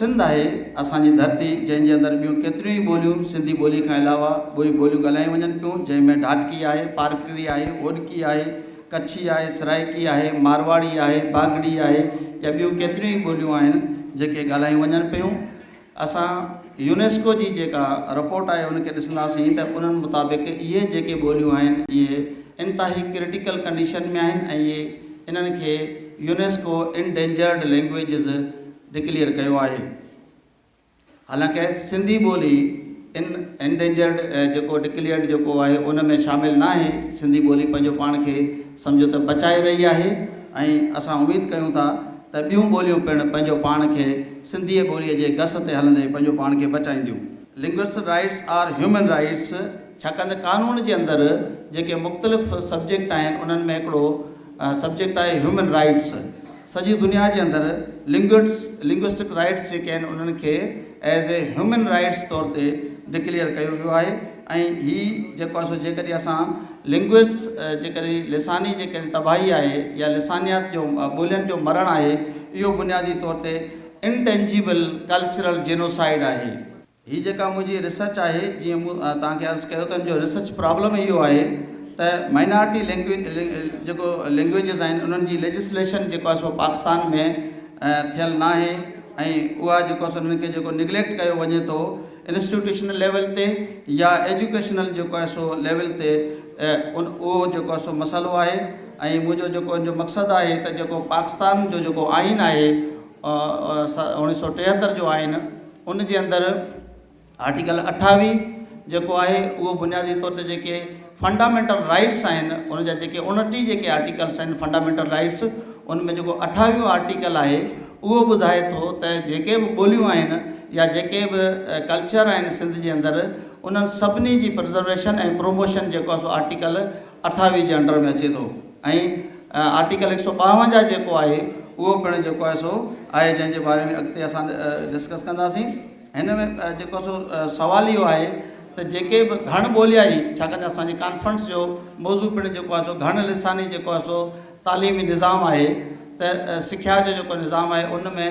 سنڌ آهي اسان جي ڌرتي جنهن جي اندر ٻيون ڪيتريون ئي ٻوليون سنڌي ٻولي کان علاوه ٻيون ٻوليون ڳالهايون وڃن پيون جنهن ۾ ڍاٽڪي آهي، پارڪري آهي، اوڏڪي آهي، ڪڇي آهي، سرائيڪي آهي، مارواڙي آهي، باگڙي آهي يا ٻيون ڪيتريون ئي ٻوليون آهن جيڪي ڳالهايون وڃن پيون. اسان يونيسڪو جي جيڪا رپورٽ آهي ان کي ڏسنداسين ته انهن مطابق اهي جيڪي ٻوليون آهن اهي انتهائي ڪرٽيڪل ڪنڊيشن ۾ آهن ۽ اهي انهن کي يونيسڪو انڊينجرڊ لينگويجز ڊڪليئر ڪيو آهي. حالانڪه سنڌي ٻولي ان انڊينجرڊ جيڪو ڊڪليئرڊ جيڪو آهي ان ۾ شامل ناهي، سنڌي ٻولي پنهنجو پاڻ کي سمجهو ته بچائي رهي آهي ۽ اسان اميد ڪيون ٿا ته ٻيون ٻوليون پڻ پنهنجو پاڻ کي سنڌيء ٻوليء جي گس تي هلندي پنهنجو پاڻ کي بچائينديون. Linguistic rights are human rights ڇاڪاڻ ته قانون جي اندر جيڪي مختلف سبجيڪٽ آهن انهن ۾ هڪڙو سبجيڪٽ آهي هيومن رائيٽس سڄي دنيا جي اندر لنگوئٽس لنگوئسٽڪ رائيٽس جيڪي آهن انهن کي ايز اي هيومن رائيٽس طور تي ڊڪليئر ڪيو ويو آهي ۽ هي جيڪو آهي سو جيڪڏهن اسان لنگوئسٽس جيڪڏهن لساني جيڪڏهن تباهي آهي يا لسانيات جو ٻولين جو مرڻ آهي اهو بنيادي طور تي انٽينجيبل ڪلچرل جينوسائيڊ آهي. هي جيڪا منهنجي ريسرچ آهي جيئن مون توهان کي عرض ڪيو ته ان جو ريسرچ پرابلم اهو آهي ته مائنارٽي لينگويج جيڪو لينگويجز آهن انهن جي ليجسليشن جيڪو آهي سو پاڪستان ۾ ٿيل ناهي ۽ اها جيڪو آهي سو انهن کي جيڪو نگليڪٽ ڪيو وڃي ٿو انسٽيٽيوشنل ليول تي يا ايجوڪيشنل جيڪو آهي سو ليول تي ان اهو جيڪو آهي سو مسئلو آهي ۽ منهنجو جيڪو ان جو مقصد آهي ته جيڪو پاڪستان جو جيڪو آئين آهي 1973 جو آئين ان جي اندر آرٽيڪل 28 جيڪو آهي اهو بنيادي طور تي جيڪي فنڊامينٽل رائٽس آهن ان جا جيڪي 29 جيڪي آرٽيڪلس آهن فنڊامينٽل رائٽس ان ۾ جيڪو اٺاويهون آرٽيڪل آهي اهو ٻڌائي ٿو ته جيڪي به ٻوليون آهن يا جيڪي به ڪلچر آهن سنڌ جي اندر انهن سڀني جي پرزرويشن ۽ پروموشن جيڪو آهي سو آرٽيڪل 28 جي انڊر ۾ اچي ٿو ۽ آرٽيڪل 152 جيڪو آهي اهو پڻ جيڪو آهي سو آهي جنهن جي باري ۾ اڳتي اسان ڊسڪس ڪنداسين. هن ۾ جيڪو سو سوال اهو آهي ته جيڪي به گهڻ ٻوليائي ڇاڪاڻ ته اسان جي ڪانفرنس جو موضوع پڻ جيڪو آهي سو گهڻ لساني جيڪو آهي سو تعليمي نظام آهي ته سکيا جو جيڪو نظام آهي ان ۾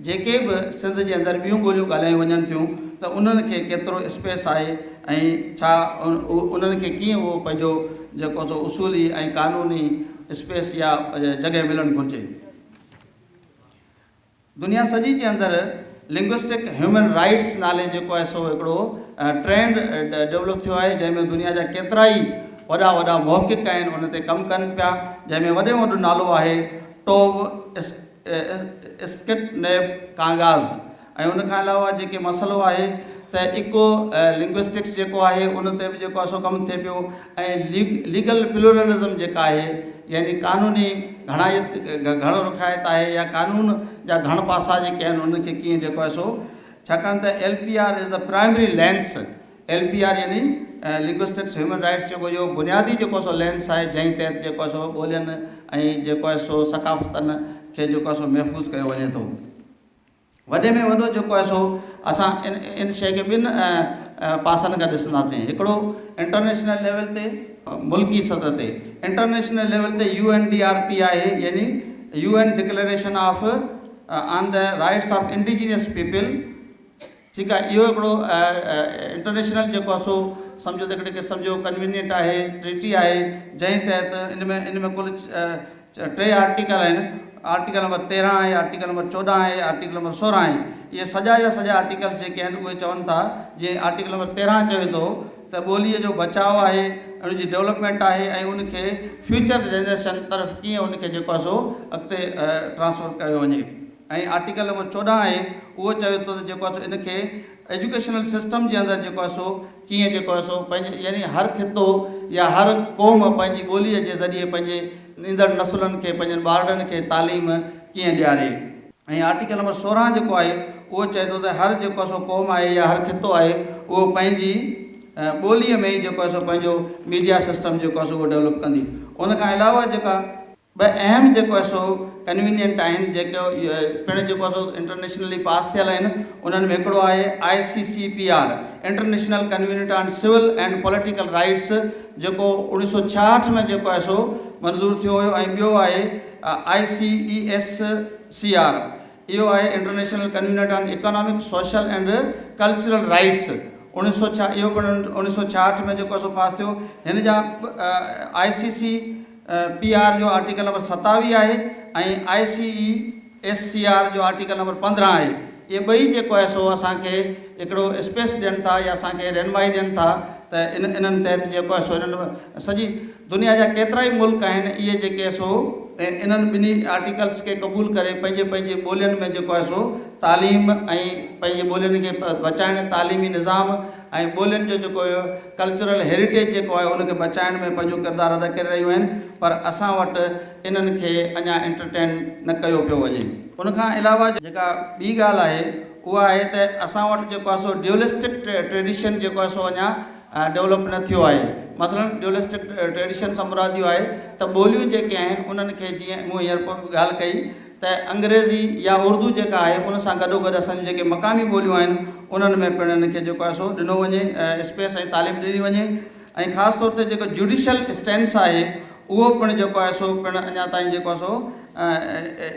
جيڪي به سنڌ جي اندر ٻيون ٻوليون ڳالهايون وڃن ٿيون ته انهن کي ڪيترو اسپيس آهي ۽ ڇا انهن کي ڪيئن اهو پنهنجو جيڪو سو اصولي ۽ قانوني اسپيس يا جڳهه ملڻ گهرجي. دنيا سڄي جي اندر لنگوسٽڪ هيومن رائيٽس نالي جيڪو آهي سو هڪڙو ٽرينڊ ڊولپ ٿيو آهي جنهن ۾ دنيا جا ڪيترائي وڏا وڏا محقق آهن ان تي ڪم ڪن پيا جنهن ۾ وڏي ۾ وڏو نالو آهي ٽوو اسڪٽ نيب ڪانگاز ۽ ان کان علاوه جيڪي مسئلو آهي ته ايڪو لنگوسٽڪس جيڪو آهي ان تي به جيڪو آهي سو ڪم ٿئي پيو ۽ ليگل پلورلزم جيڪا آهي يعني قانوني گهڻائيت گهڻ رخائيت آهي يا قانون جا گهڻ پاسا جيڪي آهن ان کي ڪيئن جيڪو آهي سو ڇاڪاڻ ته L P R is the primary lens L P R يعني لنگوسٽڪس هيومن رائٽس جيڪو اهو بنيادي جيڪو سو لينس آهي جنهن تحت جيڪو آهي سو ٻولين ۽ جيڪو آهي سو ثقافتن کي جيڪو آهي سو محفوظ ڪيو وڃي ٿو. وڏي ۾ وڏو جيڪو آهي سو اسان ان ان شيء کي ٻن پاسن کان ڏسنداسين هڪڙو انٽرنيشنل ليول تي ملڪي سطح تي انٽرنيشنل ليول تي U N D R P آهي يعني U N declaration of on the rights of indigenous people ٺيڪ آهي اهو هڪڙو انٽرنيشنل جيڪو آهي سو سمجهو ته هڪڙي قسم جو ڪنوينينٽ آهي ٽريٽي آهي جنهن تحت ان ۾ ان ۾ ڪل ٽي آرٽيڪل آهن آرٽيڪل نمبر 13 آهي آرٽيڪل نمبر 14 آهي آرٽيڪل نمبر 16 آهي اهي سڄا جا سڄا آرٽيڪلس جيڪي آهن اهي چون ٿا جيئن آرٽيڪل نمبر 13 چوي ٿو ته ٻوليء جو بچاء آهي ان جي ڊولپمينٽ آهي ۽ ان کي فيوچر جنريشن طرف ڪيئن ان کي جيڪو آهي سو اڳتي ٽرانسفر ڪيو وڃي ۽ آرٽيڪل نمبر 14 آهي اهو چوي ٿو ته جيڪو آهي سو ان کي ايجوڪيشنل سسٽم جي اندر جيڪو آهي سو ڪيئن جيڪو آهي سو پنهنجي يعني هر خطو يا هر قوم پنهنجي ٻوليء جي ذريعي پنهنجي ايندڙ نسلن کي پنهنجن ٻارڙن کي تعليم ڪيئن ڏياري. ۽ آرٽيڪل نمبر 16 جيڪو آهي اهو چئي ٿو ته هر جيڪو آهي سو قوم آهي يا هر خطو آهي اهو پنهنجي ٻوليء ۾ ئي جيڪو آهي سو پنهنجو ميڊيا سسٽم جيڪو آهي سو اهو ڊولپ ڪندي ان کان علاوه جيڪا ٻه اهم جيڪو آهي سو ڪنوينينٽ آهن جيڪو پڻ جيڪو آهي سو انٽرنيشنلي پاس ٿيل آهن انهن ۾ هڪڙو آهي I C C P R international covenant on civil and political rights جيڪو 1966 ۾ جيڪو آهي سو منظور ٿيو هيو ۽ ٻيو آهي I C E S C R. اهو آهي international covenant on economic, social and cultural rights اوڻيهه سو ڇا اهو پڻ اوڻيهه سو ڇاهٺ ۾ جيڪو آهي سو پاس ٿيو. هن جا آء سي سي پي آر جو آرٽيڪل نمبر 27 آهي ۽ I C E S C R جو آرٽيڪل نمبر 15 آهي. اهي ٻئي جيڪو آهي سو اسان کي هڪڙو اسپيس ڏين ٿا يا اسان کي رهنمائي ڏين ٿا ته ان انهن تحت جيڪو آهي سو انهن سڄي دنيا جا ڪيترائي ملڪ آهن اهي جيڪي سو انهن ٻنهي آرٽيڪلس کي قبول ڪري پنهنجي پنهنجي ٻولين ۾ جيڪو آهي سو تعليم ۽ پنهنجي ٻولين کي بچائڻ تعليمي نظام ۽ ٻولين جو جيڪو ڪلچرل هيريٽيج جيڪو آهي ان کي بچائڻ ۾ پنهنجو ڪردار ادا ڪري رهيون آهن پر اسان وٽ انهن کي اڃا انٽرٽين نه ڪيو پيو وڃي. ان کان علاوه جيڪا ٻي ڳالهه آهي اها آهي ته اسان وٽ جيڪو آهي سو ڊيولسٽڪ ٽريڊيشن جيڪو آهي سو اڃا ڊولپ نه ٿيو آهي. مثلاً ڊيولسٽڪ ٽريڊيشن سان مراد اهو آهي ته ٻوليون جيڪي آهن انهن کي جيئن مون هينئر ڳالهه ڪئي ته انگريزي يا اردو جيڪا آهي ان سان گڏوگڏ اسان جون جيڪي مقامي ٻوليون آهن انهن ۾ پڻ ان کي جيڪو آهي سو ڏنو وڃي اسپيس ۽ تعليم ڏني وڃي ۽ خاص طور تي جيڪو جوڊيشل اسٽينس آهي اهو پڻ جيڪو آهي سو پڻ اڃا تائين جيڪو آهي سو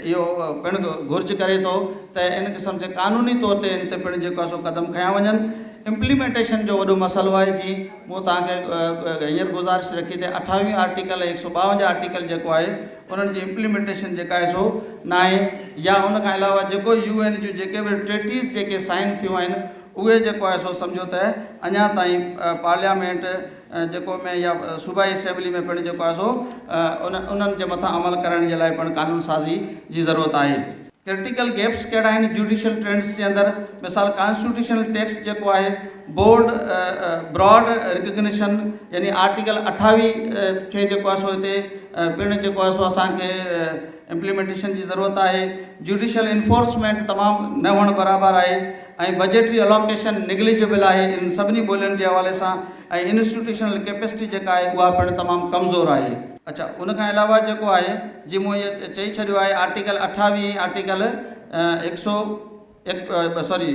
اهو پڻ گهرج ڪري ٿو ته ان قسم جي قانوني طور تي ان تي پڻ جيڪو آهي سو قدم کنيا وڃن. امپليمينٽيشن جو وڏو مسئلو آهي جي مون توهان کي هينئر گذارش رکي ته اٺاويهون آرٽيڪل ۽ هڪ سو ٻاونجاهه آرٽيڪل جيڪو آهي انهن جي امپليمينٽيشن جيڪا آهي سو ناهي يا ان کان علاوه جيڪو يو اين جون جيڪي به ٽريٽيز جيڪي سائن ٿيون آهن اهي جيڪو آهي سو سمجهو ته اڃا تائين پارليامينٽ جيڪو ۾ يا صوبائي اسيمبلي ۾ پڻ جيڪو آهي سو ان انهن جي مٿان عمل ڪرائڻ جي لاء پڻ قانون سازي جي ضرورت آهي. ڪرٽيڪل گيپس ڪهڙا آهن جوڊيشل ٽرينڊس جي اندر مثال ڪانسٽيٽيوشنل ٽيڪسٽ جيڪو آهي بورڊ براڊ ريڪگنيشن يعني آرٽيڪل 28 کي جيڪو آهي سو هتي پڻ جيڪو آهي سو اسان کي امپليمينٽيشن جي ضرورت آهي جوڊيشل انفورسمينٽ تمام نه هئڻ برابر آهي ۽ بجيٽري الاڪيشن نيگليجبل آهي انهن سڀني ٻولين جي حوالي سان ۽ انسٽيٽيوشنل ڪيپسٽي جيڪا آهي اها پڻ تمام ڪمزور آهي. اڇا ان کان علاوه جيڪو آهي جي مون اهي چئي ڇڏيو آهي آرٽيڪل 28 ۽ آرٽيڪل هڪ سو هڪ سوري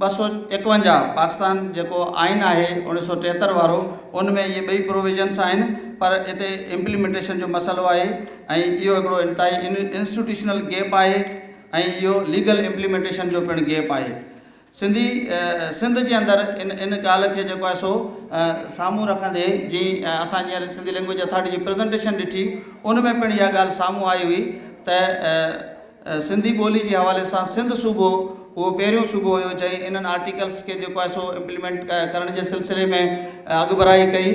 251 پاڪستان جيڪو آئين آهي 1973 وارو ان ۾ اهي ٻئي پروويزنس آهن پر اتي امپليمينٽيشن جو مسئلو آهي ۽ اهو هڪڙو انتهائي انسٽيٽيوشنل گيپ آهي ۽ اهو ليگل امپليمينٽيشن جو پڻ گيپ آهي. سنڌي سنڌ جي اندر ان ان ڳالهه کي جيڪو آهي سو سامهون رکندي جي اسان هينئر سنڌي لينگويج اٿارٽي جي پريزنٽيشن ڏٺي ان ۾ پڻ اها ڳالهه سامهون آئي هئي ته سنڌي ٻولي جي حوالي سان سنڌ صوبو اهو پهريون صوبو هيو جنهن انهن آرٽيڪلس کي جيڪو آهي سو امپليمينٽ ڪرڻ جي سلسلي ۾ اڳڀرائي ڪئي.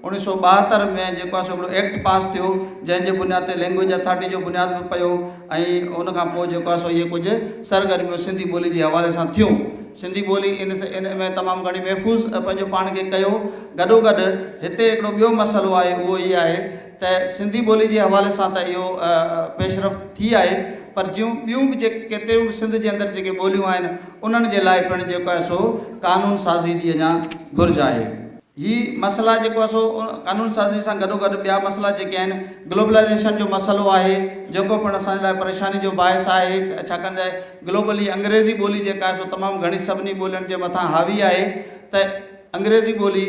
1972 ۾ جيڪو آهي سو هڪڙو ايڪٽ پاس ٿيو جنهن جي بنياد تي لينگويج اٿارٽي جو بنياد به پيو ۽ ان کان پوء جيڪو آهي سو اهي ڪجهه سرگرميون سنڌي ٻولي جي حوالي سان ٿيون. سنڌي ٻولي ان ان ۾ تمام گهڻي محفوظ پنهنجو پاڻ کي ڪيو. گڏوگڏ هتي هڪڙو ٻيو مسئلو آهي اهو هي آهي ته سنڌي ٻولي جي حوالي سان ته اهو پيش رفت ٿي آهي پر جون ٻيون به جيڪي ڪيتريون به سنڌ جي اندر جيڪي ٻوليون آهن انهن جي لاء پڻ جيڪو آهي سو قانون سازي جي اڃا گهرج آهي. هي مسئلا جيڪو آهي سو قانون سازي سان گڏوگڏ ٻيا مسئلا جيڪي آهن گلوبلائيزيشن جو مسئلو آهي جيڪو پڻ اسان جي لاء پريشاني جو باعث آهي ڇاڪاڻ ته گلوبلي انگريزي ٻولي جيڪا آهي سو تمام گهڻي سڀني ٻولين جي مٿان حاوي آهي ته انگريزي ٻولي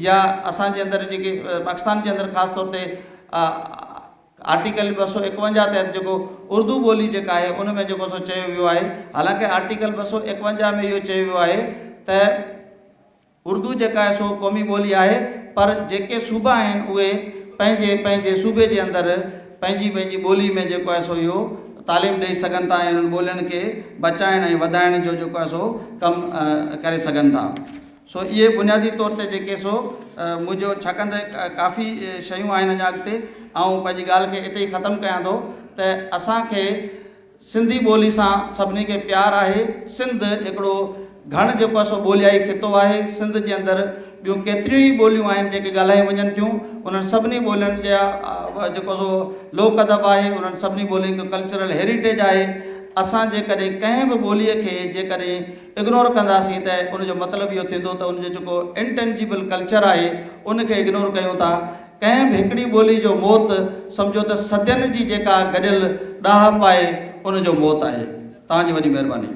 يا اسان جي اندر جيڪي پاڪستان جي اندر خاص طور تي آرٽيڪل 251 تحت جيڪو اردو ٻولي جيڪا آهي ان ۾ جيڪو سو چيو ويو آهي حالانڪه آرٽيڪل 251 ۾ اهو چيو ويو آهي ته اردو جيڪا آهي سو قومي ٻولي آهي پر جيڪي صوبا آهن اهي پنهنجي پنهنجي صوبي جي اندر پنهنجي پنهنجي ٻولي ۾ جيڪو آهي سو اهو تعليم ڏئي سگهن ٿا ۽ انهن ٻولين کي بچائڻ ۽ وڌائڻ جو جيڪو آهي سو ڪم ڪري سگهن ٿا. سو اهي بنيادي طور تي جيڪي سو منهنجو ڇاڪاڻ ته ڪافي شيون آهن اڃا اڳتي آئون پنهنجي ڳالهه کي اتي ئي ختم ڪيان ٿو ته اسان کي سنڌي ٻولي سان سڀني کي پيار آهي. سنڌ هڪڙو گهڻ جيڪو آهي سو ٻوليائي خطو آهي. سنڌ جي اندر ٻيون ڪيتريون ئي ٻوليون آهن جيڪي ڳالهايون وڃن ٿيون. انهن سڀني ٻولين جا جيڪو سو لوڪ ادب آهي، انهن سڀني ٻولين جو ڪلچرل هيريٽيج آهي. اسان جيڪڏهن ڪنهن به ٻوليء کي جيڪڏهن اگنور ڪنداسين ته ان جو مطلب اهو ٿيندو ته ان جو جيڪو انٽينجيبل ڪلچر آهي ان کي اگنور ڪيون ٿا. ڪنهن به هڪڙي ٻولي جو موت سمجهو ته صدين جي جيڪا گڏيل ڏاهپ آهي ان جو موت آهي. توهان جي وڏي مهرباني.